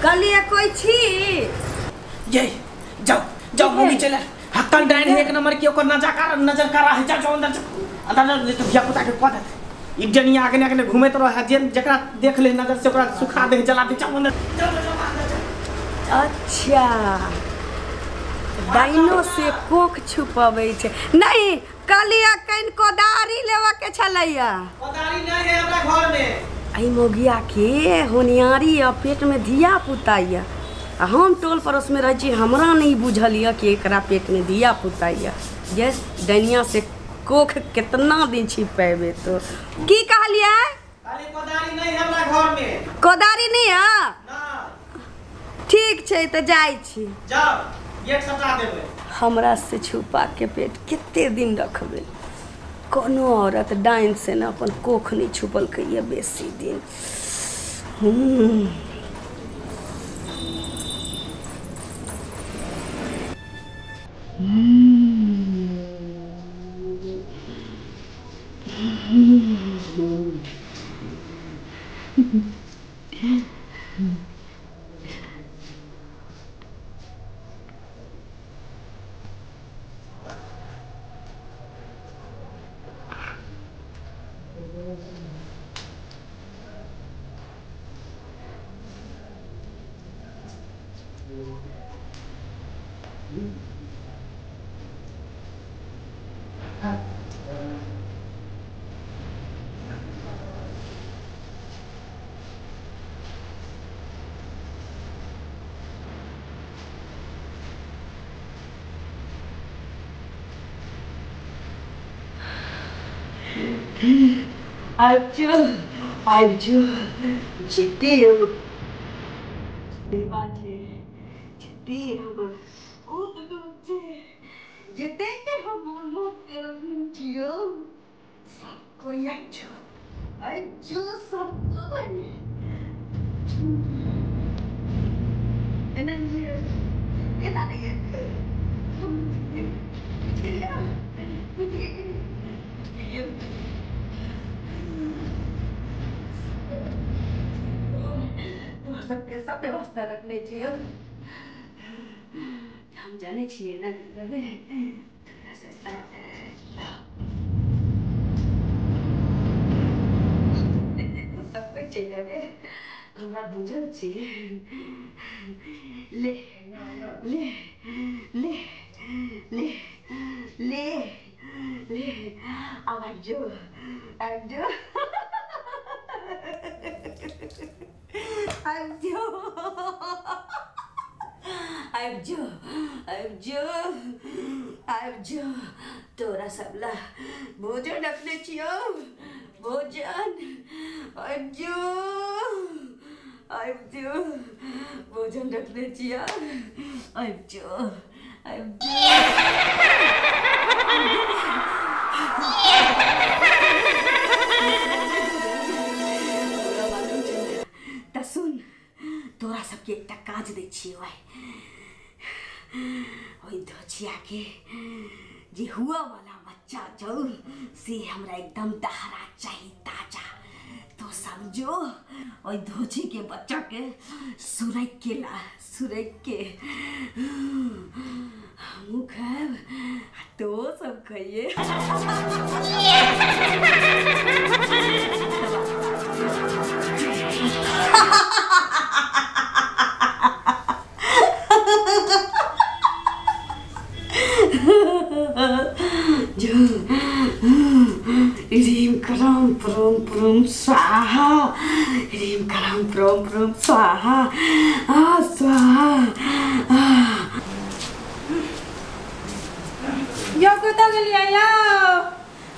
कहलिए कोई छी ये जाओ जाओ मम्मी चले हक्कल डाइन है एक नंबर की ओकर नजर करा है। जाओ जाओ अंदर जाओ अंदर जाओ, नहीं तो धिया पुता के कह देत ई जनिया आगे आगे घूमैत रह जे जकरा देख ले नजर से ओकरा सुखा दे जला दे। जाओ अंदर जाओ जाओ अंदर जाओ। अच्छा डाइनो से कोख छुपबै छै। नहीं कहलिए कनि कोदारी लेबऽ के छलैया। कोदारी नहीं है हमरा घर में। एहि मौगिया के होनियारी आ पेट में धिया पुता यऽ आ हम टोल पड़ोस में रहै छी, हमरा नहीं बुझल यऽ कि एकरा पेट में धिया पुता यऽ। ये डनिया से कोख कितना दिन छिपेबे। तो की कहलिए? खाली कोदारी नहीं है हमरा घर में। कोदारी नहीं है? ना। ठीक छै तऽ जाइ छी। जाओ गेट सटा देबै। हमरा से छुपा के पेट कते दिन रखबै? कोनो औरत डाइन से न अपन कोख नहीं छुपलकै यऽ बेसी दिन। आबि जो आबि जो जिते जिते हम कोई आबि जो सब कोई एना एना सबके सब व्यवस्था रखने छियै। हम जानै छियै ने सब कुछ चलि जेबै, हमरा बुझल छियै। ले ले ले ले ले ले आब आबि जो आबि जो आबि जो आबि जो आबि जो आबि जो। तोरा सब ला भोजन रखने छियौ, भोजन। आबि जो आबि जो भोजन रखने छियौ। आबि जो आबि जो। तऽ सुन तोरा सबके एकटा काज दै छियौ। ओहि धोचिया के जे हुआ वाला बच्चा छौ से हमरा एकदम दहरा चाही ताजा। तो समझो ओहि धोची के बच्चा के सुरैक के ला, सुरैक के हमहूँ खायब आ तो सब खाइए। ह्रीं क्राम प्रोम प्रोम स्वाहा, ह्रीं क्राम प्रोम प्रोम स्वाहा आ स्वाहा। यो कतऽ गेलियै यौ?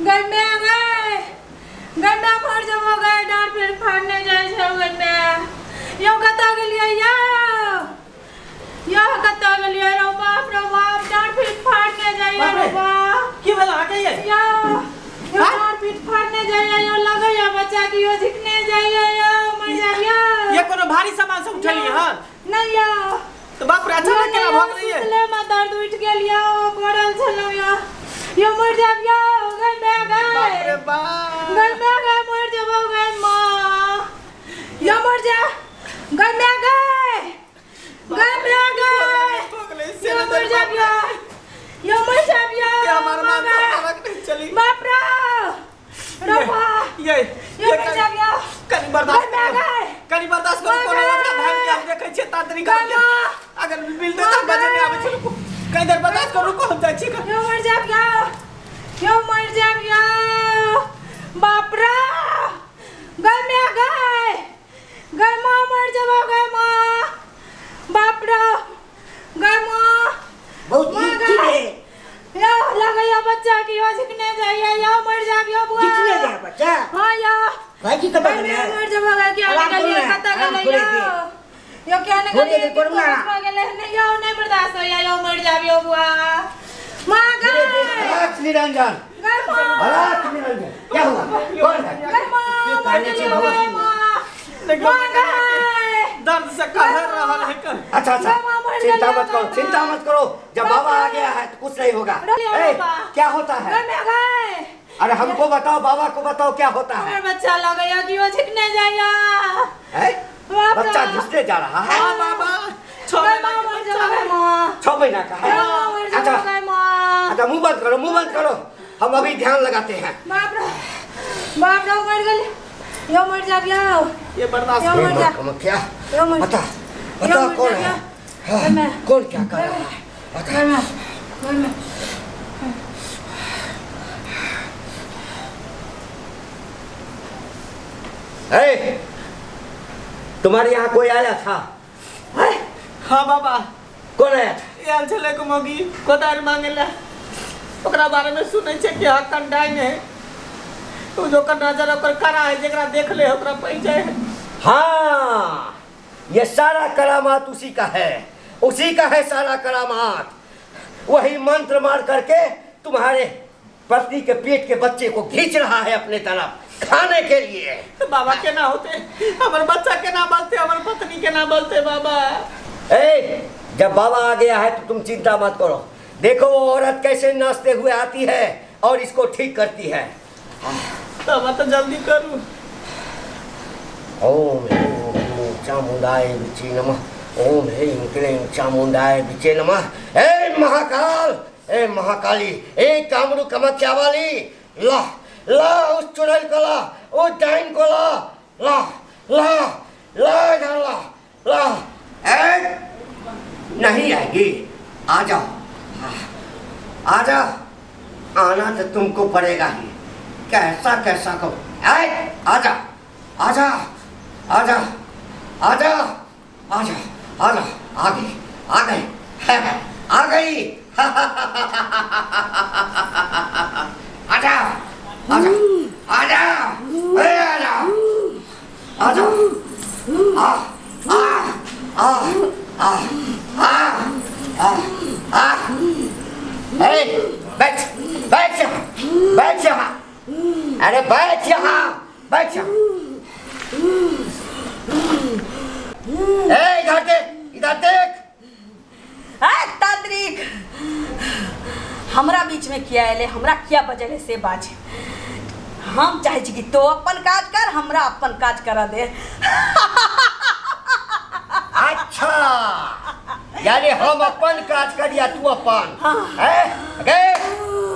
गन्ना गए गन्ना फड़ जबो गए डाँट फेर फाड़ने जाइ छै गन्ना। यो कतऽ गेलियै यौ? यो कतऽ गेलियै रौ बाप रौ बाप, डाँट फेर फाड़ने जाइए रौ बाप। की भेल अहाँके यै? यौ डाँट पीट फाड़ने जाइए यौ, लगैए बच्चा के यो झिकने जाइए यौ, मर जाइए। ये कोनो भारी सामान सब उठेलियै हन? नहि यौ। तो बाप रे अचानक केना भऽ गेलै यै? सुतले में दर्द उठि गेल यौ, पड़ल छलहुँ यौ। यो मर जाब यौ गन्ना गए। बाप रे बाप गन्ना गए मर जबो गए माँ। यो मर जा गन्ना गए। ये यो मर जाब यो कनी बर्दाश्त गई माँ गई कनी बर्दाश्त करू कोनो ओझा धाम के हम देखै छियै तांत्रिक गई के माँ अगर मिलतै त बजे नहि आबै छै रुकू कनी देर बर्दाश्त करू रुकू हम जाइ छी यो मर जाब यो यो मर जाब यो बाप रे गई मैं गई गई माँ मर जाब गई माँ बाप रे गई माँ बहुत माँ की गई है यो लगैया बच्चा की यो झिकने जाइए यो मर जाब यो बुआ कितने जा बच्चा हाँ यो भाई जी कतऽ गई गेलै मैं मर जाब गई क्या आराम करू निकलिए ना, कतऽ आराम गेलै करू यो यो क्या थोड़ी निकलिए देर करू ना। गेलै नहीं यो नहीं बर्दाश्त होइया यो मर जाब यो बुआ माँ गई अलख निरंजन गई माँ अलख निरंजन क्या हुआ कौन है गई माँ मर गेलियो गई माँ माँ गई दर्द से कहर रहल है कर अच्छा अच्छा माँ, मर चिंता गई, मत करो माँ। चिंता मत करो जब बाबा आ गया है तो कुछ नहीं होगा डलिया ए, बाबा। क्या होता है गई मैं गई अरे हमको बताओ बाबा को बताओ क्या होता है हमर बच्चा लगैया कि ओ झिकने जाइया हैं? बाप रे। बच्चा घिसने जा रहा है हां बाबा 6 गई महीना माँ के मर बच्चा जाब है। गई माँ 6 महीना का है गई माँ मर जाब अच्छा गई माँ अच्छा मुंह बंद करो मुंह बंद करो हम अभी ध्यान लगाते हैं बाप रे बाप रे मर गेली यो मर जाब यो ये बर्दाश्त यो मर जा क्या यो मर बता यो बता मर कौन जा है यो। हाँ, गई मैं कौन क्या कर रहा है बता गई मैं गई मैं ए, तुम्हारे यहाँ कोई आया था हां बाबा कौन आया था आयल छलै को मौगी कोदारि मांगे ला ओकरा बारे में सुनै छै कि हक्कन डाइन है तो जो ओकर नजर ओकर करा है जेकरा देख ले ओकरा पै जाए है हाँ ये सारा करामात उसी का है उसी का है सारा करामात वही मंत्र मार करके तुम्हारे पत्नी के पेट के बच्चे को खींच रहा है अपने तरफ खाने के लिए बाबा केना होते हमर बच्चा केना बचते हमर पत्नी केना बचते बाबा ए, जब बाबा आ गया है तो तुम चिंता मत करो देखो वो औरत कैसे नाचते हुए आती है और इसको ठीक करती है तब तो जल्दी करू ओम ह्रीं क्लीं चामुंडाय विचे नमः ओम ह्रीं क्लीं चामुंडाय विचे नमः ए महाकाल ए महाकाली ए कामरू कामाख्या वाली ला ला उस चुड़ैल को ला उस डाइन को ला ला ला ला इधर ला ला ए नहीं आएगी आ जाओ आ जाओ आना तो तुमको पड़ेगा ही कैसा कैसा कहो ए आ जा आ जा आ जा आ जा आ जा आ जा आ गई आ गई आ गई आ जा आ जा आ जा ए आ जा आ जा आ आ आ आ आ आ आ ए बैठ बैठ यहाँ बैठ यहाँ अरे बैठ यहाँ बैठ यहाँ ए इधर देख इधर देख ए तांत्रिक हमरा बीच में किया एले हमरा किया बजले से बाज हम चाहे छी कि तो अपन काज कर हमरा अपन काज करा दे अच्छा यानी हम अपन काज करिया तू अपन हैं गे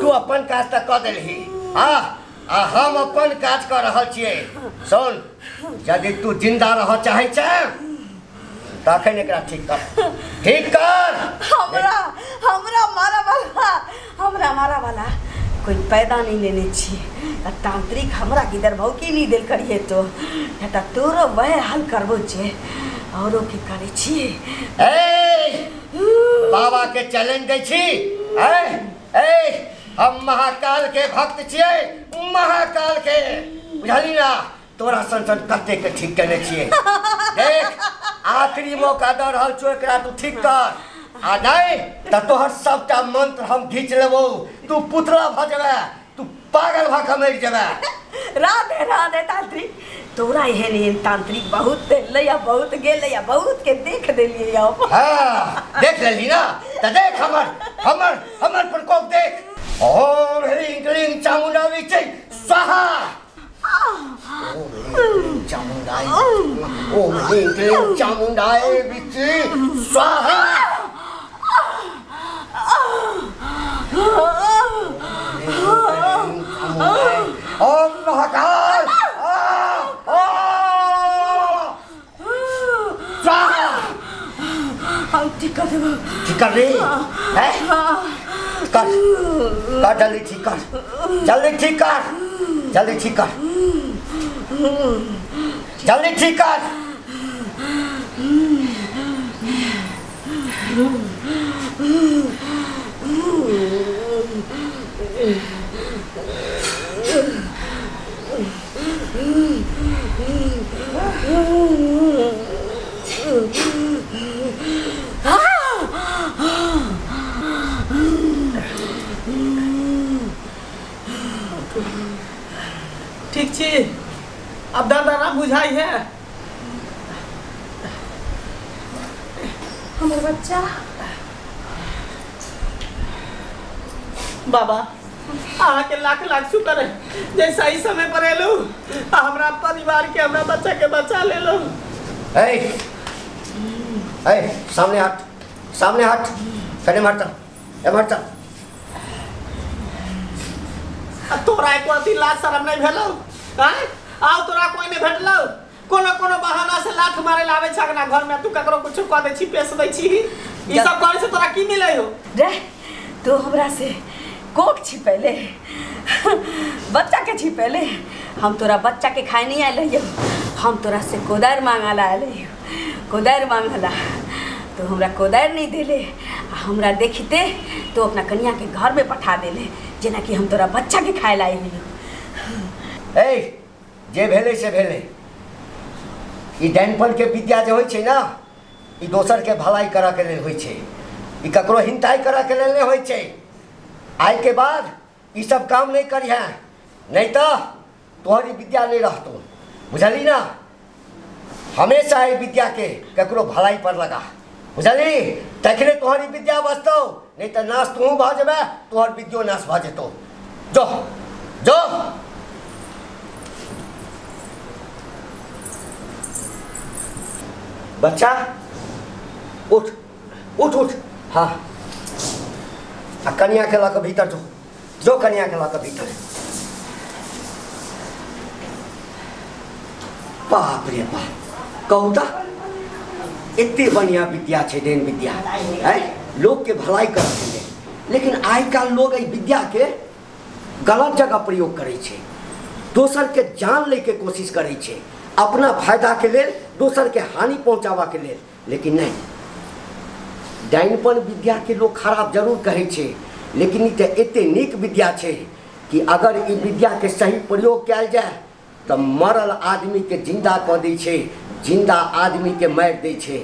तू अपन काज त क देलही हाँ आ हम अपन काज कर रहल छियै सुन यदि तू जिंदा रह चाहै छै तखन एकरा ठीक कर ठीक कर हमरा हमरा मारा वाला हमरा मारा वाला कोई पैदा नहीं लेने छी आ तांत्रिक हमरा किधर भौकी नहीं देल करिए तो नहीं त तोरो वह हाल करबो जे औरो के करे छी ए बाबा के चैलेंज दै छी ए ए हम महाकाल के भक्त छियै महाकाल के बुझली ना तोरा सन सन कते के ठीक केने छियै देख आखिरी मौका दऽ रहल छौ एकरा तू ठीक कर आ नहीं त तोहर सबटा मंत्र हम घीच लेबौ तू पुतला भऽ जेबे तू पागल भऽ के मरि जेबे राधे राधे तांत्रिक तोरा एहन एहन तांत्रिक बहुत देलै आ बहुत गेलै आ बहुत के देख देलियै हम हाँ देख लेली ना त देख हमर हमर हमर प्रकोप देख ओम ह्रीं क्लीं चामुंडा विचै स्वाहा ओम ह्रीं क्लीं चामुंडाय ओम ह्रीं क्लीं चामुंडाय विचै स्वाहा ओम महाकाल हम ठीक कर देबो। ठीक कर रे हैं? कर कर जल्दी ठीक कर, जल्दी ठीक कर, जल्दी ठीक कर, जल्दी ठीक कर। ठीक छी, अब दर्द ना बुझाई है। हमर बच्चा बाबा अहाँ के लाख लाख शुक्र है जे सही समय पर एलू, हमरा परिवार के हमरा बच्चा के बचा लेलू। ए ए सामने हट, सामने हट, कने मारता ए मारता। तोरा एको अथी लाज शरम नहीं भेलौ? आँय आउ तोरा कोई नहीं भेटलौ? कोनो कोनो बहाना से लाठ मारे ला आबै छै अगना घर में, तू ककरो कुछ कह दै छी, पेश दै छी, ई सब करे से तोरा की मिलै हो? रे तू हमरा से कोख छिपैले, बच्चा के छिपैले। हम तोरा बच्चा के खाए नहीं आयल रहियो, हम तोरा से कोदारि मांगला आयल रहियो, कोदारि मांगला तो हमरा कोदारि नहीं देले। हमरा देखते तो अपना कन्या के घर में पठा देले, जेना कि हम तोरा बच्चा के खाए ला आयल। ए जे भेलै से भेलै। ई डाइनपन के विद्या जे होइ छै ना, ई दोसर के भलाई करऽ के लेल होइ छै, ई ककरो हिंताई करऽ के लेल नहि होइ छै। आइ के बाद ई सब काम नहीं करिहे, नहीं तो तोहरी विद्या नहीं रहतो, बुझली ना? हमेशा ई विद्या के ककरो भलाई पर लगा, बुझली? तखने तोहरी विद्या बचतौ, नहीं तो नाश तू भऽ जेबे, तोहर विद्यो नाश भऽ जेतौ। जो जो बच्चा उठ उठ उठ। हाँ आ कन्या के लऽ कऽ भीतर जो, जो कन्या के लऽ कऽ भीतर। बाप रे बाप, कहू तऽ एते बढ़िया विद्या छै डेन विद्या है, लोग के भलाई करऽ के लेल। लेकिन आइ काल्हि लोग एहि विद्या के गलत जगह प्रयोग करै छै, दोसर के जान लै के कोशिश करै छै, अपना फायदा के लेल, दोसर के हानि पहुँचाबऽ के लेल। लेकिन नहीं, डाइनपन विद्या के लोग खराब जरूर कहै छै, लेकिन ई तऽ एते नीक विद्या छै कि अगर ई विद्या के सही प्रयोग कयल जाय तऽ मरल आदमी के जिंदा कऽ दै छै, जिंदा आदमी के मारि दै छै।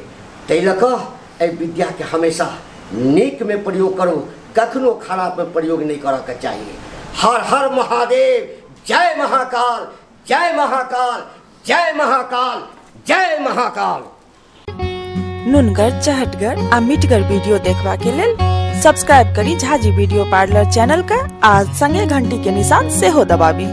ताहि लऽ कऽ एहि विद्या के हमेशा नीक में प्रयोग करू, कखनो खराब में प्रयोग नहीं करऽ के चाही। हर हर महादेव, जय महाकाल, जय महाकाल, जय महाकाल, जय महाकाल। नुनगर, चहटगर आ मिठगर वीडियो देखबा के लेल सब्सक्राइब करी झाजी वीडियो पार्लर चैनल का आ संगे घंटी के निशान सेहो दबाबी।